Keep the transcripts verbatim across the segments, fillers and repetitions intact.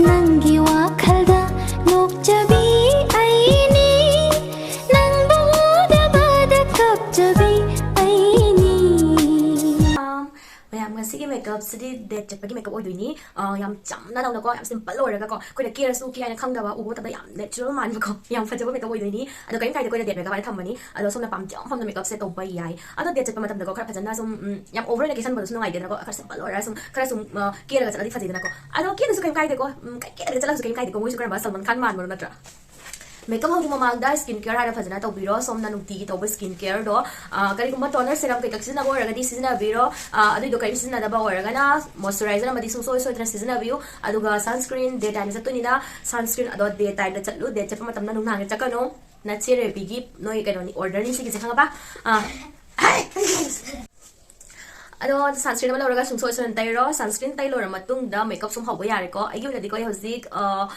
ꯅꯪꯒꯤ ꯋꯥꯈꯜꯗ ꯅꯣꯛꯆꯕꯤ ꯑꯩꯅꯤ, ꯅꯪꯕꯨ ꯎꯗꯕꯗ ꯀꯞꯆꯕꯤ ꯑꯩꯅꯤ꯫ ꯃꯌꯥꯝ, ꯉꯁꯤꯒꯤ makeupꯁꯤꯗꯤ date ꯆꯠꯄꯒꯤ makeup ꯑꯣꯏꯗꯣꯏꯅꯤ꯫ ꯑ, ꯌꯥꯝ ꯆꯝꯅ ꯅꯧꯅꯀꯣ, ꯌꯥꯝ simple ꯑꯣꯏꯔꯒꯀꯣ, ꯑꯩꯈꯣꯏꯅ ꯀꯦꯔꯁꯨ ꯀꯦ ꯍꯥꯏꯅ ꯈꯪꯗꯕ, ꯎꯕ ꯃꯇꯝꯗ ꯌꯥꯝ natural ꯃꯥꯟꯕꯀꯣ, ꯌꯥꯝ ꯐꯖꯕ makeup ꯑꯣꯏꯗꯣꯏꯅꯤ꯫ ꯑꯗꯣ ꯀꯔꯤꯝ ꯀꯥꯏꯗꯦ, ꯑꯩꯈꯣꯏꯅ date makeup ꯍꯥꯏꯅ ꯊꯝꯕꯅꯤ꯫ ꯑꯗꯣ ꯁꯣꯝꯅ ꯄꯥꯝꯖꯕ ꯃꯐꯝꯗ makeupꯁꯦ ꯇꯧꯕ ꯌꯥꯏ꯫ ꯑꯗꯣ date ꯆꯠꯄ ꯃꯇꯝꯗꯀꯣ, ꯈꯔ ꯐꯖꯅ ꯁꯨꯝ, ꯎꯝ, ꯌꯥꯝ over ꯑꯣꯏꯅ ꯀꯦꯁꯟꯕꯗꯨꯁꯨ ꯅꯨꯡꯉꯥꯏꯇꯦꯗꯅꯀꯣ, ꯈꯔ simple ꯑꯣꯏꯔ ꯁꯨꯝ, ꯈꯔ ꯁꯨꯝ, ꯑ, ꯀꯦꯔꯒ ꯆꯠꯂꯗꯤ ꯐꯖꯩꯗꯅꯀꯣ꯫ ꯑꯗꯣ ꯀꯦꯗꯁꯨ ꯀꯔꯤꯝ ꯀꯥꯏꯗꯦꯀꯣ, ꯎꯝ, ꯀꯦꯔꯒ ꯆꯠꯂꯁꯨ ꯀꯔꯤꯝ ꯀꯥꯏꯗꯦꯀꯣ, ꯃꯣꯏꯁꯨ ꯀꯔꯝꯕ ꯁꯜꯃꯥꯟ ꯈꯥꯟ ꯃꯥꯟꯕꯅꯣ ꯅꯠꯇ꯭ꯔꯥ? Makeup ꯍꯧꯗ꯭ꯔꯤ ꯃꯃꯥꯡꯗ skin care ꯍꯥꯟꯅ ꯐꯖꯅ ꯇꯧꯕꯤꯔꯣ꯫ ꯁꯣꯝꯅ ꯅꯨꯡꯇꯤꯒꯤ ꯇꯧꯕ skin careꯗꯣ, ꯑ, ꯀꯔꯤꯒꯨꯝꯕ toner serum ꯀꯩꯀꯥ ꯁꯤꯖꯤꯟꯅꯕ ꯑꯣꯏꯔꯒꯗꯤ ꯁꯤꯖꯤꯟꯅꯕꯤꯔꯣ꯫ ꯑ, ꯑꯗꯨꯏꯗꯣ ꯀꯔꯤꯝ ꯁꯤꯖꯤꯟꯅꯗꯕ ꯑꯣꯏꯔꯒꯅ moisturizer ꯑꯃꯗꯤ ꯁꯨꯡꯁꯣꯏ ꯁꯣꯏꯗꯅ ꯁꯤꯖꯤꯟꯅꯕꯤꯌꯨ꯫ ꯑꯗꯨꯒ sunscreen, day time ꯆꯠꯇꯣꯏꯅꯤꯅ sunscreen ꯑꯗꯣ day timeꯗ ꯆꯠꯂꯨ, date ꯆꯠꯄ ꯃꯇꯝꯗ ꯅꯨꯡꯗꯥꯡꯗ ꯆꯠꯀꯅꯨ꯫ ꯅꯆꯦ ꯔꯦꯕꯤꯒꯤ ꯅꯣꯏ ꯀꯩꯅꯣꯅꯤ, orderꯅꯤ ꯁꯤꯒꯤꯁꯦ, ꯈꯪꯉꯕ? ꯑ, ꯑꯗꯣ sunscreen ꯑꯃ ꯂꯧꯔꯒ ꯁꯨꯡꯁꯣꯏ ꯁꯣꯏꯗꯅ ꯇꯩꯔꯣ꯫ Sunscreen ꯇꯩ ꯂꯣꯏꯔ ꯃꯇꯨꯡꯗ makeup ꯁꯨꯝ ꯍꯧꯕ ꯌꯥꯔꯦꯀꯣ꯫ ꯑꯩꯒꯤ ꯑꯣꯏꯅꯗꯤꯀꯣ ꯑꯩ ꯍꯧꯖꯤꯛ, ꯑ,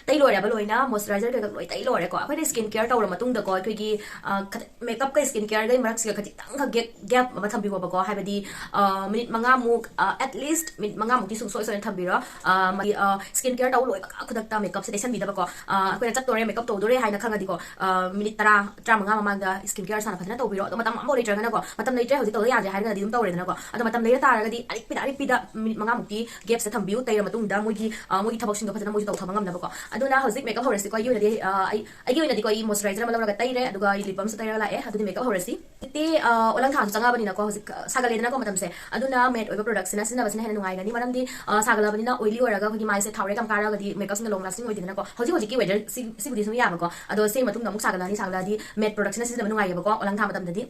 ꯇꯩ ꯂꯣꯏꯔꯦꯕ ꯂꯣꯏꯅ, moisturizer ꯀꯩꯀꯥ ꯂꯣꯏ ꯇꯩ ꯂꯣꯏꯔꯦꯀꯣ꯫ ꯑꯩꯈꯣꯏꯅ skin care ꯇꯧꯔ ꯃꯇꯨꯡꯗꯀꯣ, ꯑꯩꯈꯣꯏꯒꯤ, ꯑ, ꯈꯇ-, makeupꯀ skin careꯒ ꯃꯔꯛꯁꯤꯒ ꯈꯖꯤꯛꯇꯪꯈꯛ gap, gap ꯑꯃ ꯊꯝꯕꯤꯌꯣꯕꯀꯣ꯫ ꯍꯥꯏꯕꯗꯤ, ꯑ, minute ꯃꯉꯥꯃꯨꯛ, ꯑ, at least minute ꯃꯉꯥꯃꯨꯛꯇꯤ ꯁꯨꯡꯁꯣꯏ ꯁꯣꯏꯗꯅ ꯊꯝꯕꯤꯔꯣ꯫ ꯑ, ꯃꯥꯒꯤ, ꯑ, skin care ꯇꯧꯕ ꯂꯣꯏꯕꯒ ꯈꯨꯗꯛꯇ makeupꯁꯦ ꯇꯩꯁꯟꯕꯤꯗꯕꯀꯣ꯫ ꯑ, ꯑꯩꯈꯣꯏꯅ ꯆꯠꯇꯣꯔꯦ, makeup ꯇꯧꯗꯣꯔꯦ ꯍꯥꯏꯅ ꯈꯪꯉꯗꯤꯀꯣ, ꯑ, minute ꯇꯔꯥ, ꯇꯔꯥꯃꯉꯥ ꯃꯃꯥꯡꯗ skin care ꯍꯥꯟꯅ ꯐꯖꯅ ꯇꯧꯕꯤꯔꯣ꯫ ꯑꯗꯣ ꯃꯇꯝ ꯑꯃꯐꯥꯎ ꯂꯩꯇ꯭ꯔꯒꯅꯀꯣ, ꯃꯇꯝ ꯂꯩꯇ꯭ꯔꯦ, ꯍꯧꯖꯤꯛ ꯇꯧꯗ ꯌꯥꯗ꯭ꯔꯦ ꯍꯥꯏꯔꯒꯗꯤ ꯑꯗꯨꯝ ꯇꯧꯔꯦꯗꯅꯀꯣ꯫ ꯑꯗꯣ ꯃꯇꯝ ꯂꯩꯔ ꯇꯥꯔꯒꯗꯤ ꯑꯔꯤꯛꯄꯤꯗ, ꯑꯔꯤꯛꯄꯤꯗ minute ꯃꯉꯥꯃꯨꯛꯇꯤ gapꯁꯦ ꯊꯝꯕꯤꯌꯨ꯫ ꯇꯩꯔ ꯃꯇꯨꯡꯗ ꯃꯣꯏꯒꯤ, ꯑ, ꯃꯣꯏꯒꯤ ꯊꯕꯛꯁꯤꯡꯗꯣ ꯐꯖꯅ ꯃꯣꯏꯁꯨ ꯇꯧꯊꯕ ꯉꯝꯅꯕꯀꯣ꯫ ꯑꯗꯨꯅ ꯍꯧꯖꯤꯛ makeup ꯍꯧꯔꯁꯤꯀꯣ꯫ ꯑꯩꯒꯤ ꯑꯣꯏꯅꯗꯤ, ꯑ, ꯑꯩ, ꯑꯩꯒꯤ ꯑꯣꯏꯅꯗꯤꯀꯣ ꯑꯩ moisturizer ꯑꯃ ꯂꯧꯔꯒ ꯇꯩꯔꯦ, ꯑꯗꯨꯒ ꯑꯩ lip balmꯁꯨ ꯇꯩꯔꯒ ꯂꯥꯛꯑꯦ꯫ ꯑꯗꯨꯗꯤ makeup ꯍꯧꯔꯁꯤ꯫ ꯍꯧꯖꯤꯛꯇꯤ, ꯑ, ꯑꯣꯂꯪꯊꯥꯁꯨ ꯆꯪꯉꯕꯅꯤꯅꯀꯣ, ꯍꯧꯖꯤꯛ, ꯑ, ꯁꯥꯒꯠꯂꯦꯗꯅꯀꯣ ꯃꯇꯝꯁꯦ꯫ ꯑꯗꯨꯅ matte ꯑꯣꯏꯕ productꯁꯤꯅ ꯁꯤꯖꯤꯟꯅꯕꯁꯤꯅ ꯍꯦꯟꯅ ꯅꯨꯡꯉꯥꯏꯒꯅꯤ꯫ ꯃꯔꯝꯗꯤ, ꯑ, ꯁꯥꯒꯠꯂꯕꯅꯤꯅ oily ꯑꯣꯏꯔꯒ ꯑꯩꯈꯣꯏꯒꯤ ꯃꯥꯏꯁꯦ ꯊꯥꯎꯔꯦꯛ ꯌꯥꯝ ꯀꯥꯔꯒꯗꯤ makeupꯁꯤꯡꯗ long lasting ꯑꯣꯏꯗꯦꯗꯅꯀꯣ꯫ ꯍꯧꯖꯤꯛ ꯍꯧꯖꯤꯛꯀꯤ weather ꯁꯤ-, ꯁꯤꯕꯨꯗꯤ ꯁꯨꯝ ꯌꯥꯕꯀꯣ꯫ ꯑꯗꯣ ꯁꯤ ꯃꯇꯨꯡꯗ ꯑꯃꯨꯛ ꯁꯥꯒꯠꯂꯛꯑꯅꯤ, ꯁꯥꯒꯠꯂꯛꯑꯗꯤ matte productꯁꯤꯅ ꯁꯤꯖꯤꯟꯅꯕ ꯅꯨꯡꯉꯥꯏꯌꯦꯕꯀꯣ ꯑꯣꯂꯪꯊꯥ ꯃꯇꯝꯗꯗꯤ꯫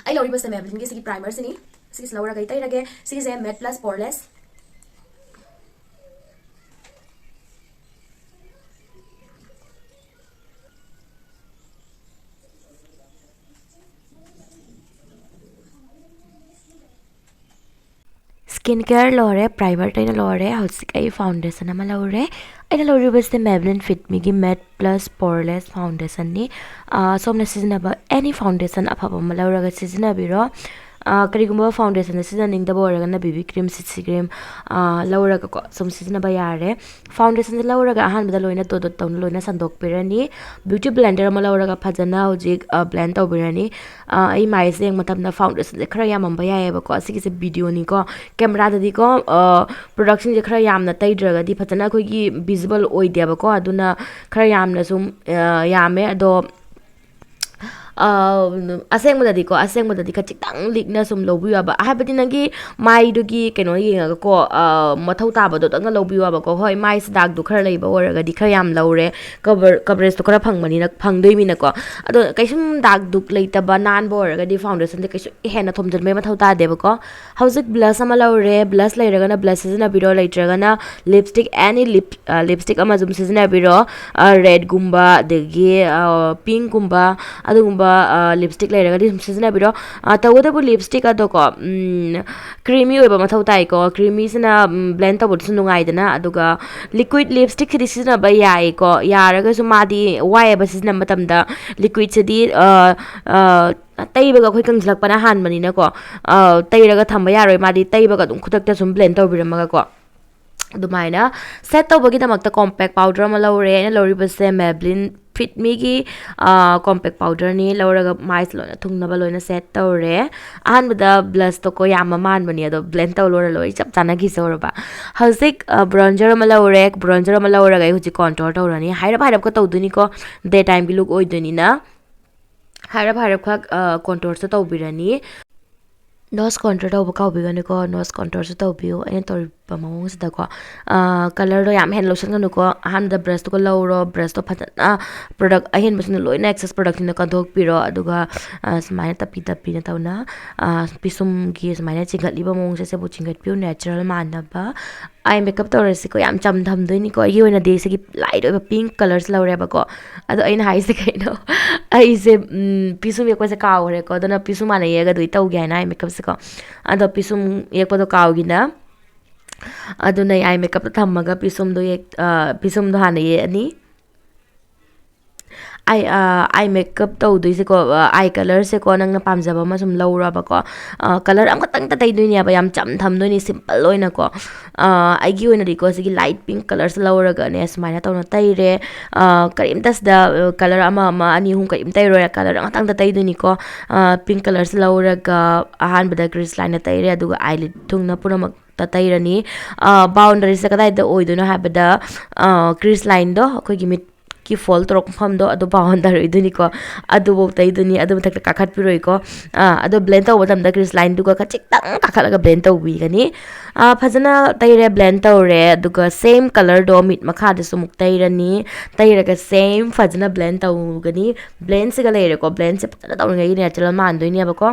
ꯑꯩ ꯂꯧꯔꯤꯕꯁꯦ Maybellineꯒꯤ ꯁꯤꯒꯤ primerꯁꯤꯅꯤ꯫ ꯁꯤꯒꯤꯁꯤ ꯂꯧꯔꯒ ꯑꯩ ꯇꯩꯔꯒꯦ꯫ ꯁꯤꯒꯤꯁꯦ matte plus poreless꯫ Skin care ꯂꯣꯏꯔꯦ, primer ꯇꯩꯅ ꯂꯣꯏꯔꯦ꯫ ꯍꯧꯖꯤꯛ ꯑꯩ foundation ꯑꯃ ꯂꯧꯔꯦ꯫ ꯑꯩꯅ ꯂꯧꯔꯤꯕꯁꯦ Maybelline Fit Meꯒꯤ matte plus poreless foundationꯅꯤ꯫ ꯑꯥ, ꯁꯣꯝꯅ ꯁꯤꯖꯤꯟꯅꯕ any foundation ꯑꯐꯕ ꯑꯃ ꯂꯧꯔꯒ ꯁꯤꯖꯤꯟꯅꯕꯤꯔꯣ꯫ ꯀꯔꯤꯒꯨꯝꯕ ꯐꯥꯎꯟꯗꯦꯁꯟꯗ ꯁꯤꯖꯤꯟꯅꯅꯤꯡꯗꯕ ꯑꯣꯏꯔꯒꯅ ꯕꯤ ꯕꯤ ꯀ꯭ꯔꯤꯝ, ꯁꯤ ꯁꯤ ꯀ꯭ꯔꯤꯝ ꯂꯧꯔꯒꯀꯣ ꯁꯨꯝ ꯁꯤꯖꯤꯟꯅꯕ ꯌꯥꯔꯦ꯫ ꯐꯥꯎꯟꯗꯦꯁꯟꯁꯦ ꯂꯧꯔꯒ ꯑꯍꯥꯟꯕꯗ ꯂꯣꯏꯅ ꯗꯣꯠ ꯗꯣꯠ ꯇꯧꯅ ꯂꯣꯏꯅ ꯁꯟꯗꯣꯛꯄꯤꯔꯅꯤ꯫ ꯕ꯭ꯌꯨꯇꯤ ꯕ꯭ꯂꯦꯟꯗꯔ ꯑꯃ ꯂꯧꯔꯒ ꯐꯖꯅ ꯍꯧꯖꯤꯛ ꯕ꯭ꯂꯦꯟ ꯇꯧꯕꯤꯔꯅꯤ꯫ ꯑꯩ ꯃꯥꯏꯁꯦ ꯌꯦꯡꯕ ꯃꯇꯝꯗ ꯐꯥꯎꯟꯗꯦꯁꯟꯁꯦ ꯈꯔ ꯌꯥꯝꯃꯝꯕ ꯌꯥꯏꯌꯦꯕꯀꯣ꯫ ꯑꯁꯤꯒꯤꯁꯦ ꯚꯤꯗꯤꯑꯣꯅꯤꯀꯣ꯫ ꯀꯦꯃꯦꯔꯥꯗꯗꯤꯀꯣ ꯄ꯭ꯔꯗꯛꯁꯤꯡꯁꯦ ꯈꯔ ꯌꯥꯝꯅ ꯇꯩꯗ꯭ꯔꯒꯗꯤ ꯐꯖꯅ ꯑꯩꯈꯣꯏꯒꯤ ꯚꯤꯖꯤꯕꯜ ꯑꯣꯏꯗꯦꯕꯀꯣ꯫ ꯑꯗꯨꯅ ꯈꯔ ꯌꯥꯝꯅ ꯁꯨꯝ ꯌꯥꯝꯃꯦ꯫ ꯑꯗꯣ ꯑꯁꯦꯡꯕꯗꯗꯤꯀꯣ, ꯑꯁꯦꯡꯕꯗꯗꯤ ꯈꯖꯤꯛꯇꯪ ꯂꯤꯛꯅ ꯁꯨꯝ ꯂꯧꯕꯤꯌꯣꯕ꯫ ꯍꯥꯏꯕꯗꯤ ꯅꯪꯒꯤ ꯃꯥꯏꯗꯨꯒꯤ ꯀꯩꯅꯣ ꯌꯦꯡꯉꯒꯀꯣ, ꯃꯊꯧ ꯇꯥꯕꯗꯣ ꯇꯪꯅ ꯂꯧꯕꯤꯌꯣꯕꯀꯣ꯫ ꯍꯣꯏ, ꯃꯥꯏꯁꯦ ꯗꯥꯛꯇꯣ ꯈꯔ ꯂꯩꯕ ꯑꯣꯏꯔꯒꯗꯤ ꯈꯔ ꯌꯥꯝ ꯂꯧꯔꯦ, ꯀꯕꯔ ꯀꯕꯔꯦꯖꯇꯣ ꯈꯔ ꯐꯪꯕꯅꯤꯅ, ꯐꯪꯗꯣꯏꯅꯤꯅꯀꯣ꯫ ꯑꯗꯣ ꯀꯩꯁꯨꯝ ꯗꯥꯛ ꯗꯨꯛ ꯂꯩꯇꯕ ꯅꯥꯟꯕ ꯑꯣꯏꯔꯒꯗꯤ ꯐꯥꯎꯟꯗꯦꯁꯟꯁꯦ ꯀꯩꯁꯨ ꯍꯦꯟꯅ ꯊꯣꯝꯖꯤꯟꯕꯒꯤ ꯃꯊꯧ ꯇꯥꯗꯦꯕꯀꯣ꯫ ꯍꯧꯖꯤꯛ ꯕ꯭ꯂꯁ ꯑꯃ ꯂꯧꯔꯦ꯫ ꯕ꯭ꯂꯁ ꯂꯩꯔꯒꯅ ꯕ꯭ꯂꯁ ꯁꯤꯖꯤꯟꯅꯕꯤꯔꯣ, ꯂꯩꯇ꯭ꯔꯒꯅ ꯂꯤꯞꯁꯇꯤꯛ, ꯑꯦꯅꯤ ꯂꯤꯞ ꯂꯤꯞꯁꯇꯤꯛ ꯑꯃ ꯑꯗꯨꯝ ꯁꯤꯖꯤꯟꯅꯕꯤꯔꯣ꯫ ꯔꯦꯗꯒꯨꯝꯕ, ꯑꯗꯒꯤ ꯄꯤꯡꯀꯨꯝꯕ, ꯑꯗꯨꯒꯨꯝꯕ ꯂꯤꯞꯁꯇꯤꯛ ꯂꯩꯔꯒꯗꯤ ꯑꯗꯨꯝ ꯁꯤꯖꯤꯟꯅꯕꯤꯔꯣ꯫ ꯇꯧꯕꯇꯕꯨ ꯂꯤꯞꯁꯇꯤꯛ ꯑꯗꯣꯀꯣ, ꯀ꯭ꯔꯤꯃꯤ ꯑꯣꯏꯕ ꯃꯊꯧ ꯇꯥꯏꯀꯣ꯫ ꯀ꯭ꯔꯤꯃꯤꯁꯤꯅ ꯕ꯭ꯂꯦꯟ ꯇꯧꯕꯗꯁꯨ ꯅꯨꯡꯉꯥꯏꯗꯅ꯫ ꯑꯗꯨꯒ ꯂꯤꯀ꯭ꯋꯤꯠ ꯂꯤꯞꯁꯇꯤꯛꯁꯤꯗꯤ ꯁꯤꯖꯤꯟꯅꯕ ꯌꯥꯏꯀꯣ, ꯌꯥꯔꯒꯁꯨ ꯃꯥꯗꯤ ꯋꯥꯏꯑꯦꯕ ꯁꯤꯖꯤꯟꯅꯕ ꯃꯇꯝꯗ꯫ ꯂꯤꯀ꯭ꯋꯤꯠꯁꯤꯗꯤ ꯇꯩꯕꯒ ꯑꯩꯈꯣꯏ ꯀꯪꯁꯤꯜꯂꯛꯄꯅ ꯍꯥꯟꯕꯅꯤꯅꯀꯣ, ꯇꯩꯔꯒ ꯊꯝꯕ ꯌꯥꯔꯣꯏ꯫ ꯃꯥꯗꯤ ꯇꯩꯕꯒ ꯑꯗꯨꯝ ꯈꯨꯗꯛꯇ ꯁꯨꯝ ꯕ꯭ꯂꯦꯟ ꯇꯧꯕꯤꯔꯝꯃꯒꯀꯣ꯫ ꯑꯗꯨꯃꯥꯏꯅ ꯁꯦꯠ ꯇꯧꯕꯒꯤꯗꯃꯛꯇ ꯀꯣꯝꯄꯦꯛ ꯄꯥꯎꯗꯔ ꯑꯃ ꯂꯧꯔꯦ꯫ ꯑꯩꯅ ꯂꯧꯔꯤꯕꯁꯦ Maybelline Fit Meꯒꯤ ꯀꯣꯝꯄꯦꯛ ꯄꯥꯎꯗꯔꯅꯤ꯫ ꯂꯧꯔꯒ ꯃꯥꯏꯁꯦ ꯂꯣꯏꯅ ꯊꯨꯡꯅꯕ ꯂꯣꯏꯅ ꯁꯦꯠ ꯇꯧꯔꯦ꯫ ꯑꯍꯥꯟꯕꯗ ꯕ꯭ꯂꯁꯇꯣꯀꯣ ꯌꯥꯝꯕ ꯃꯥꯟꯕꯅꯦ, ꯑꯗꯣ ꯕ꯭ꯂꯦꯟ ꯇꯧ ꯂꯣꯏꯔ ꯂꯣꯏ ꯆꯞ ꯆꯥꯅꯈꯤꯖꯧꯔꯕ꯫ ꯍꯧꯖꯤꯛ ꯕ꯭ꯔꯣꯟꯖꯔ ꯑꯃ ꯂꯧꯔꯦ꯫ ꯕ꯭ꯔꯣꯟꯖꯔ ꯑꯃ ꯂꯧꯔꯒ ꯑꯩ ꯍꯧꯖꯤꯛ ꯀꯣꯟꯇꯣꯔ ꯇꯧꯔꯅꯤ꯫ ꯍꯥꯏꯔꯞ ꯍꯥꯏꯔꯞꯀ ꯇꯧꯗꯣꯏꯅꯤꯀꯣ, ꯗꯦ ꯇꯥꯏꯝꯒꯤ ꯂꯨꯛ ꯑꯣꯏꯗꯣꯏꯅꯤꯅ꯫ ꯍꯥꯏꯔꯞ ꯍꯥꯏꯔꯞꯈꯛ ꯀꯣꯟꯇꯣꯔꯁꯨ ꯇꯧꯕꯤꯔꯅꯤ꯫ ꯅꯣꯁ ꯀꯣꯟꯇꯣꯔ ꯇꯧꯕ ꯀꯥꯎꯕꯤꯒꯅꯨꯀꯣ, ꯅꯣꯁ ꯀꯣꯟꯇꯣꯔꯁꯨ ꯇꯧꯕꯤꯌꯨ꯫ ꯑꯩꯅ ꯇꯧꯔꯤꯕ ꯃꯑꯣꯡꯁꯤꯗꯀꯣ, ꯀꯂꯔꯗꯣ ꯌꯥꯝ ꯍꯦꯟꯅ ꯂꯧꯁꯟꯒꯅꯨꯀꯣ꯫ ꯑꯍꯥꯟꯕꯗ ꯕ꯭ꯔꯁꯇꯨꯒ ꯂꯧꯔꯣ, ꯕ꯭ꯔꯁꯇꯣ ꯐꯖꯅ ꯄ꯭ꯔꯗꯛ ꯑꯍꯦꯟꯕꯁꯤꯡꯗꯣ ꯂꯣꯏꯅ, ꯑꯦꯛꯁꯦꯁ ꯄ꯭ꯔꯗꯛꯁꯤꯡꯗꯣ ꯀꯟꯊꯣꯛꯄꯤꯔꯣ꯫ ꯑꯗꯨꯒ ꯁꯨꯃꯥꯏꯅ ꯇꯞꯄꯤ ꯇꯞꯄꯤꯅ ꯇꯧꯅ ꯄꯤꯁꯨꯝꯒꯤ ꯁꯨꯃꯥꯏꯅ ꯆꯤꯡꯈꯠꯂꯤꯕ ꯃꯑꯣꯡꯁꯦ, ꯁꯤꯕꯨ ꯆꯤꯡꯈꯠꯄꯤꯌꯨ, ꯅꯦꯆꯔꯦꯜ ꯃꯥꯟꯅꯕ꯫ ꯑꯥꯏ ꯃꯦꯀꯞ ꯇꯧꯔꯁꯤꯀꯣ꯫ ꯌꯥꯝ ꯆꯝ ꯊꯝꯗꯣꯏꯅꯤꯀꯣ꯫ ꯑꯩꯒꯤ ꯑꯣꯏꯅꯗꯤ ꯁꯤꯒꯤ ꯂꯥꯏꯠ ꯑꯣꯏꯕ ꯄꯤꯡ ꯀꯂꯔꯁꯦ ꯂꯧꯔꯦꯕꯀꯣ꯫ ꯑꯗꯣ ꯑꯩꯅ ꯍꯥꯏꯁꯦ ꯀꯩꯅꯣ, ꯑꯩꯁꯦ ꯄꯤꯁꯨꯝ ꯌꯦꯛꯄꯁꯦ ꯀꯥꯎꯈ꯭ꯔꯦꯀꯣ꯫ ꯑꯗꯨꯅ ꯄꯤꯁꯨꯝ ꯍꯥꯟꯅ ꯌꯦꯛꯑꯒ ꯑꯗꯨꯗꯤ ꯇꯧꯒꯦ ꯍꯥꯏꯅ ꯑꯥꯏ ꯃꯦꯀꯞꯁꯦꯀꯣ꯫ ꯑꯗꯣ ꯄꯤꯁꯨꯝ ꯌꯦꯛꯄꯗꯣ ꯀꯥꯎꯈꯤꯅ, ꯑꯗꯨꯅ ꯑꯩ ꯑꯥꯏ ꯃꯦꯀꯞꯇ ꯊꯝꯃꯒ ꯄꯤꯁꯨꯝꯗꯣ ꯌꯦꯛ ꯄꯤꯁꯨꯝꯗꯣ ꯍꯥꯟꯅ ꯌꯦꯛꯑꯅꯤ꯫ ꯑꯥꯏ ꯃꯦꯀꯞ ꯇꯧꯗꯣꯏꯁꯦꯀꯣ, ꯑꯥꯏ ꯀꯂꯔꯁꯦꯀꯣ, ꯅꯪꯅ ꯄꯥꯝꯖꯕ ꯑꯃ ꯁꯨꯝ ꯂꯧꯔꯕꯀꯣ, ꯀꯂꯔ ꯑꯃꯈꯛꯇꯪꯇ ꯇꯩꯗꯣꯏꯅꯦꯕ, ꯌꯥꯝ ꯆꯝ ꯊꯝꯗꯣꯏꯅꯤ, ꯁꯤꯝꯄꯜ ꯑꯣꯏꯅꯀꯣ꯫ ꯑꯩꯒꯤ ꯑꯣꯏꯅꯗꯤꯀꯣ, ꯁꯤꯒꯤ ꯂꯥꯏꯠ ꯄꯤꯡ ꯀꯂꯔꯁꯦ ꯂꯧꯔꯒꯅꯦ, ꯁꯨꯃꯥꯏꯅ ꯇꯧꯅ ꯇꯩꯔꯦ꯫ ꯀꯔꯤꯝꯇ ꯁꯤꯗ ꯀꯂꯔ ꯑꯃ ꯑꯃ ꯑꯅꯤ ꯑꯍꯨꯝ ꯀꯔꯤꯝ ꯇꯩꯔꯣꯏ, ꯀꯂꯔ ꯑꯃꯇꯪꯗ ꯇꯩꯗꯣꯏꯅꯤꯀꯣ꯫ ꯄꯤꯡ ꯀꯂꯔꯁꯦ ꯂꯧꯔꯒ ꯑꯍꯥꯟꯕꯗ ꯀ꯭ꯔꯤꯁ ꯂꯥꯏꯟꯗ ꯇꯩꯔꯦ, ꯑꯗꯨꯒ ꯑꯥꯏꯂꯤꯠ ꯊꯨꯡꯅ ꯄꯨꯝꯅꯃꯛꯇ ꯇꯩꯔꯅꯤ꯫ ꯕꯥꯎꯟꯗꯔꯤꯁꯦ ꯀꯗꯥꯏꯗ ꯑꯣꯏꯗꯣꯏꯅꯣ ꯍꯥꯏꯕꯗ, ꯀ꯭ꯔꯤꯁ ꯂꯥꯏꯟꯗꯣ, ꯑꯩꯈꯣꯏꯒꯤ ꯃꯤꯠꯀꯤ ꯐꯣꯜ ꯇꯧꯔꯛꯄ ꯃꯐꯝꯗꯣ, ꯑꯗꯨ ꯕꯥꯎꯟꯗꯔꯤ ꯑꯣꯏꯗꯣꯏꯅꯤꯀꯣ꯫ ꯑꯗꯨꯐꯧ ꯇꯩꯗꯣꯏꯅꯤ, ꯑꯗꯨ ꯃꯊꯛꯇ ꯀꯥꯈꯠꯄꯤꯔꯣꯏꯀꯣ꯫ ꯑꯗꯣ ꯕ꯭ꯂꯦꯟ ꯇꯧꯕ ꯃꯇꯝꯗ ꯀ꯭ꯔꯤꯁ ꯂꯥꯏꯟꯗꯨꯒ ꯈꯖꯤꯛꯇꯪ ꯀꯥꯈꯠꯂꯒ ꯕ꯭ꯂꯦꯟ ꯇꯧꯕꯤꯒꯅꯤ꯫ ꯐꯖꯅ ꯇꯩꯔꯦ, ꯕ꯭ꯂꯦꯟ ꯇꯧꯔꯦ, ꯑꯗꯨꯒ ꯁꯦꯝ ꯀꯂꯔꯗꯣ ꯃꯤꯠ ꯃꯈꯥꯗꯁꯨ ꯑꯃꯨꯛ ꯇꯩꯔꯅꯤ꯫ ꯇꯩꯔꯒ ꯁꯦꯝ ꯐꯖꯅ ꯕ꯭ꯂꯦꯟ ꯇꯧꯒꯅꯤ꯫ ꯕ꯭ꯂꯦꯟꯁꯤꯒ ꯂꯩꯔꯦꯀꯣ, ꯕ꯭ꯂꯦꯟꯁꯦ ꯐꯖꯅ ꯇꯧꯔꯤꯉꯩꯒꯤ natural ꯃꯥꯟꯗꯣꯏꯅꯦꯕꯀꯣ꯫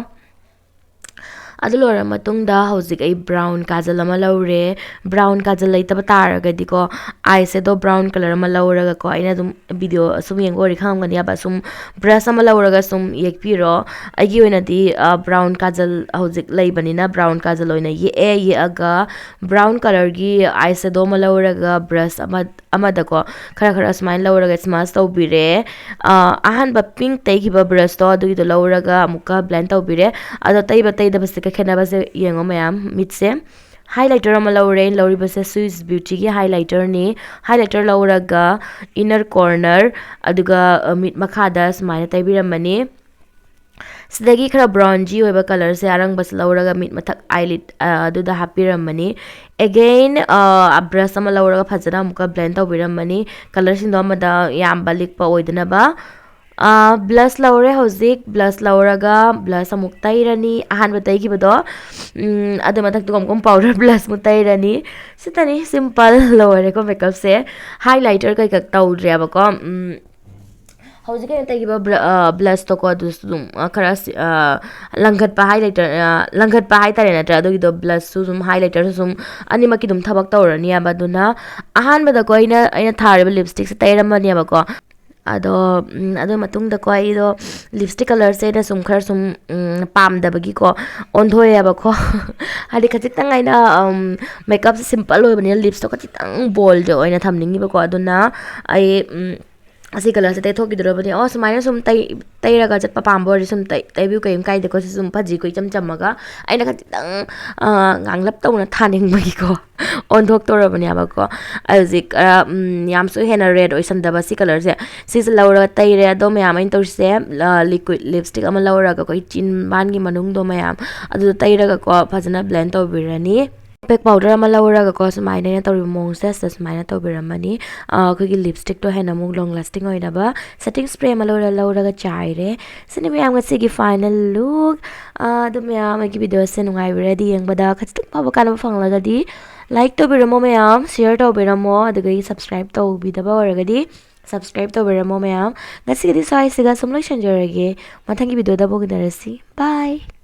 ꯑꯗꯨ ꯂꯣꯏꯔ ꯃꯇꯨꯡꯗ ꯍꯧꯖꯤꯛ ꯑꯩ ꯕ꯭ꯔꯥꯎꯟ ꯀꯥꯖꯜ ꯑꯃ ꯂꯧꯔꯦ꯫ ꯕ꯭ꯔꯥꯎꯟ ꯀꯥꯖꯜ ꯂꯩꯇꯕ ꯇꯥꯔꯒꯗꯤꯀꯣ, ꯑꯥꯏ ꯁꯦꯗꯣ ꯕ꯭ꯔꯥꯎꯟ ꯀꯂꯔ ꯑꯃ ꯂꯧꯔꯒꯀꯣ, ꯑꯩꯅ ꯑꯗꯨꯝ ꯚꯤꯗꯤꯑꯣ ꯁꯨꯝ ꯌꯦꯡꯕ ꯑꯣꯏꯔꯗꯤ ꯈꯪꯉꯝꯒꯅꯦꯕ, ꯁꯨꯝ ꯕ꯭ꯔꯁ ꯑꯃ ꯂꯧꯔꯒ ꯁꯨꯝ ꯌꯦꯛꯄꯤꯔꯣ꯫ ꯑꯩꯒꯤ ꯑꯣꯏꯅꯗꯤ ꯕ꯭ꯔꯥꯎꯟ ꯀꯥꯖꯜ ꯍꯧꯖꯤꯛ ꯂꯩꯕꯅꯤꯅ, ꯕ꯭ꯔꯥꯎꯟ ꯀꯥꯖꯜ ꯑꯣꯏꯅ ꯌꯦꯛꯑꯦ꯫ ꯌꯦꯛꯑꯒ ꯕ꯭ꯔꯥꯎꯟ ꯀꯂꯔꯒꯤ ꯑꯥꯏ ꯁꯦꯗꯣ ꯑꯃ ꯂꯧꯔꯒ, ꯕ꯭ꯔꯁ ꯑꯃ ꯑꯃꯗꯀꯣ, ꯈꯔ ꯈꯔ ꯁꯨꯃꯥꯏꯅ ꯂꯧꯔꯒ ꯁ꯭ꯃꯖ ꯇꯧꯕꯤꯔꯦ꯫ ꯑꯍꯥꯟꯕ ꯄꯤꯡ ꯇꯩꯈꯤꯕ ꯕ꯭ꯔꯁꯇꯣ, ꯑꯗꯨꯒꯤꯗꯣ ꯂꯧꯔꯒ ꯑꯃꯨꯛꯀ ꯕ꯭ꯂꯦꯟ ꯇꯧꯕꯤꯔꯦ꯫ ꯑꯗꯣ ꯇꯩꯕ ꯇꯩꯗꯕꯁꯤꯒ ꯈꯦꯠꯅꯕꯁꯦ ꯌꯦꯡꯉꯣ ꯃꯌꯥꯝ, ꯃꯤꯠꯁꯦ꯫ ꯍꯥꯏꯂꯥꯏꯇꯔ ꯑꯃ ꯂꯧꯔꯦ꯫ ꯑꯩꯅ ꯂꯧꯔꯤꯕꯁꯦ ꯁ꯭ꯋꯤꯁ ꯕ꯭ꯌꯨꯇꯤꯒꯤ ꯍꯥꯏꯂꯥꯏꯇꯔꯅꯤ꯫ ꯍꯥꯏꯂꯥꯏꯇꯔ ꯂꯧꯔꯒ ꯏꯟꯅꯔ ꯀꯣꯔꯅꯔ, ꯑꯗꯨꯒ ꯃꯤꯠ ꯃꯈꯥꯗ ꯁꯨꯃꯥꯏꯅ ꯇꯩꯕꯤꯔꯝꯃꯅꯤ꯫ ꯁꯤꯗꯒꯤ ꯈꯔ ꯕ꯭ꯔꯥꯎꯟꯖꯤ ꯑꯣꯏꯕ ꯀꯂꯔꯁꯦ ꯑꯔꯪꯕꯁꯦ ꯂꯧꯔꯒ ꯃꯤꯠ ꯃꯊꯛ ꯑꯥꯏꯂꯤꯠ ꯑꯗꯨꯗ ꯍꯥꯞꯄꯤꯔꯝꯃꯅꯤ꯫ ꯑꯦꯒꯦꯟ ꯕ꯭ꯔꯁ ꯑꯃ ꯂꯧꯔꯒ ꯐꯖꯅ ꯑꯃꯨꯛꯀ ꯕ꯭ꯂꯦꯟ ꯇꯧꯕꯤꯔꯝꯃꯅꯤ, ꯀꯂꯔꯁꯤꯡꯗꯣ ꯑꯃꯗ ꯌꯥꯝꯕ ꯂꯤꯛꯄ ꯑꯣꯏꯗꯅꯕ꯫ ꯕ꯭ꯂꯁ ꯂꯧꯔꯦ꯫ ꯍꯧꯖꯤꯛ ꯕ꯭ꯂꯁ ꯂꯧꯔꯒ ꯕ꯭ꯂꯁ ꯑꯃꯨꯛ ꯇꯩꯔꯅꯤ꯫ ꯑꯍꯥꯟꯕ ꯇꯩꯈꯤꯕꯗꯣ, ꯑꯗꯨ ꯃꯊꯛꯇꯨꯒ ꯑꯃꯨꯛ ꯄꯥꯎꯗꯔ ꯕ꯭ꯂꯁ ꯑꯃꯨꯛ ꯇꯩꯔꯅꯤ꯫ ꯁꯤꯇꯅꯤ, ꯁꯤꯝꯄꯜ ꯂꯣꯏꯔꯦꯀꯣ ꯃꯦꯀꯞꯁꯦ꯫ ꯍꯥꯏꯂꯥꯏꯇꯔ ꯀꯩꯀꯥ ꯇꯧꯗ꯭ꯔꯦꯕꯀꯣ꯫ ꯍꯧꯖꯤꯛ ꯑꯩꯅ ꯇꯩꯈꯤꯕ ꯕ꯭ꯂꯁꯇꯣꯀꯣ, ꯑꯗꯨꯁꯨ ꯑꯗꯨꯝ ꯈꯔ ꯂꯪꯈꯠꯄ ꯍꯥꯏ ꯂꯩꯇ꯭ꯔ ꯂꯪꯈꯠꯄ ꯍꯥꯏꯇꯥꯔꯦ, ꯅꯠꯇ꯭ꯔꯥ? ꯑꯗꯨꯒꯤꯗꯣ ꯕ꯭ꯂꯁꯁꯨ ꯑꯗꯨꯝ ꯍꯥꯏ ꯂꯩꯇ꯭ꯔꯁꯨ ꯑꯗꯨꯝ ꯑꯅꯤꯃꯛꯀꯤ ꯑꯗꯨꯝ ꯊꯕꯛ ꯇꯧꯔꯅꯤꯕ꯫ ꯑꯗꯨꯅ ꯑꯍꯥꯟꯕꯗꯀꯣ, ꯑꯩꯅ ꯑꯩꯅ ꯊꯥꯔꯤꯕ ꯂꯤꯞꯁꯇꯤꯛꯁꯦ ꯇꯩꯔꯝꯃꯅꯦꯕꯀꯣ꯫ ꯑꯗꯣ ꯑꯗꯨ ꯃꯇꯨꯡꯗꯀꯣ, ꯑꯩꯗꯣ ꯂꯤꯞꯁꯇꯤꯛ ꯀꯂꯔꯁꯦ ꯑꯩꯅ ꯁꯨꯝ ꯈꯔ ꯁꯨꯝ ꯄꯥꯝꯗꯕꯒꯤꯀꯣ, ꯑꯣꯟꯊꯣꯛꯑꯦꯕꯀꯣ꯫ ꯍꯥꯏꯗꯤ ꯈꯖꯤꯛꯇꯪ ꯑꯩꯅ ꯃꯦꯀꯞꯁꯦ ꯁꯤꯝꯄꯜ ꯑꯣꯏꯕꯅꯤꯅ ꯂꯤꯞꯁꯇꯣ ꯈꯖꯤꯛꯇꯪ ꯕꯣꯜꯗ ꯑꯣꯏꯅ ꯊꯝꯅꯤꯡꯉꯤꯕꯀꯣ꯫ ꯑꯗꯨꯅ ꯑꯩ ꯑꯁꯤ ꯀꯂꯔꯁꯦ ꯇꯩꯊꯣꯛꯈꯤꯗꯣꯔꯕꯅꯤ꯫ ꯑꯣ, ꯁꯨꯃꯥꯏꯅ ꯁꯨꯝ ꯇꯩ ꯇꯩꯔꯒ ꯆꯠꯄ ꯄꯥꯝꯕ ꯑꯣꯏꯔꯗꯤ ꯁꯨꯝ ꯇꯩ ꯇꯩꯕꯤꯌꯨ, ꯀꯩꯝ ꯀꯥꯏꯗꯦꯀꯣ꯫ ꯁꯤ ꯁꯨꯝ ꯐꯖꯩꯀꯣ, ꯏꯆꯝ ꯆꯝꯃꯒ꯫ ꯑꯩꯅ ꯈꯖꯤꯛꯇꯪ, ꯑ, ꯉꯥꯡꯂꯞ ꯇꯧꯅ ꯊꯥꯅꯤꯡꯕꯒꯤꯀꯣ꯫ ꯑꯣꯟꯊꯣꯛꯇꯧꯔꯕꯅꯦꯕꯀꯣ꯫ ꯍꯧꯖꯤꯛ ꯈꯔ, ꯎꯝ, ꯌꯥꯝꯁꯨ ꯍꯦꯟꯅ ꯔꯦꯗ ꯑꯣꯏꯁꯟꯗꯕ ꯁꯤ ꯀꯂꯔꯁꯦ꯫ ꯁꯤꯁꯦ ꯂꯧꯔꯒ ꯇꯩꯔꯦ꯫ ꯑꯗꯣ ꯃꯌꯥꯝ, ꯑꯩꯅ ꯇꯧꯔꯤꯁꯦ, ꯑ, ꯂꯤꯀ꯭ꯋꯤꯠ ꯂꯤꯞꯁꯇꯤꯛ ꯑꯃ ꯂꯧꯔꯒ ꯑꯩꯈꯣꯏ ꯆꯤꯟꯕꯥꯟꯒꯤ ꯃꯅꯨꯡꯗꯣ ꯃꯌꯥꯝ, ꯑꯗꯨꯗ ꯇꯩꯔꯒꯀꯣ ꯐꯖꯅ ꯕ꯭ꯂꯦꯟ ꯇꯧꯕꯤꯔꯅꯤ꯫ ꯄꯦꯛ ꯄꯥꯎꯗꯔ ꯑꯃ ꯂꯧꯔꯒꯀꯣ ꯁꯨꯃꯥꯏꯅ ꯑꯩꯅ ꯇꯧꯔꯤꯕ ꯃꯑꯣꯡꯁꯦ ꯁꯤꯗ ꯁꯨꯃꯥꯏꯅ ꯇꯧꯕꯤꯔꯝꯃꯅꯤ꯫ ꯑ, ꯑꯩꯈꯣꯏꯒꯤ ꯂꯤꯞꯁꯇꯤꯛꯇꯣ ꯍꯦꯟꯅ ꯑꯃꯨꯛ ꯂꯣꯡ ꯂꯥꯁꯇꯤꯡ ꯑꯣꯏꯅꯕ ꯁꯦꯇꯤꯡ ꯁ꯭ꯄ꯭ꯔꯦ ꯑꯃ ꯂꯧꯔ ꯂꯧꯔꯒ ꯆꯥꯏꯔꯦ꯫ ꯁꯤꯅꯤ ꯃꯌꯥꯝ ꯉꯁꯤꯒꯤ ꯐꯥꯏꯅꯦꯜ ꯂꯨꯛ꯫ ꯑ, ꯑꯗꯨ ꯃꯌꯥꯝ ꯑꯩꯒꯤ ꯚꯤꯗꯤꯑꯣꯁꯦ ꯅꯨꯡꯉꯥꯏꯕꯤꯔꯗꯤ, ꯌꯦꯡꯕꯗ ꯈꯖꯤꯛꯇꯪ ꯐꯥꯎꯕ ꯀꯥꯟꯅꯕ ꯐꯪꯂꯒꯗꯤ ꯂꯥꯏꯛ ꯇꯧꯕꯤꯔꯝꯃꯣ ꯃꯌꯥꯝ, ꯁꯤꯌꯔ ꯇꯧꯕꯤꯔꯝꯃꯣ, ꯑꯗꯨꯒ ꯁꯕꯁꯀ꯭ꯔꯥꯏꯕ ꯇꯧꯕꯤꯗꯕ ꯑꯣꯏꯔꯒꯗꯤ ꯁꯕꯁꯀ꯭ꯔꯥꯏꯕ ꯇꯧꯕꯤꯔꯝꯃꯣ ꯃꯌꯥꯝ꯫ ꯉꯁꯤꯒꯤꯗꯤ ꯁ꯭ꯋꯥꯏꯁꯤꯒ ꯁꯨꯝ ꯂꯣꯏꯁꯤꯟꯖꯔꯒꯦ꯫ ꯃꯊꯪꯒꯤ ꯚꯤꯗꯤꯑꯣꯗ ꯑꯃꯨꯛ ꯎꯅꯔꯁꯤ꯫ ꯕꯥꯏ꯫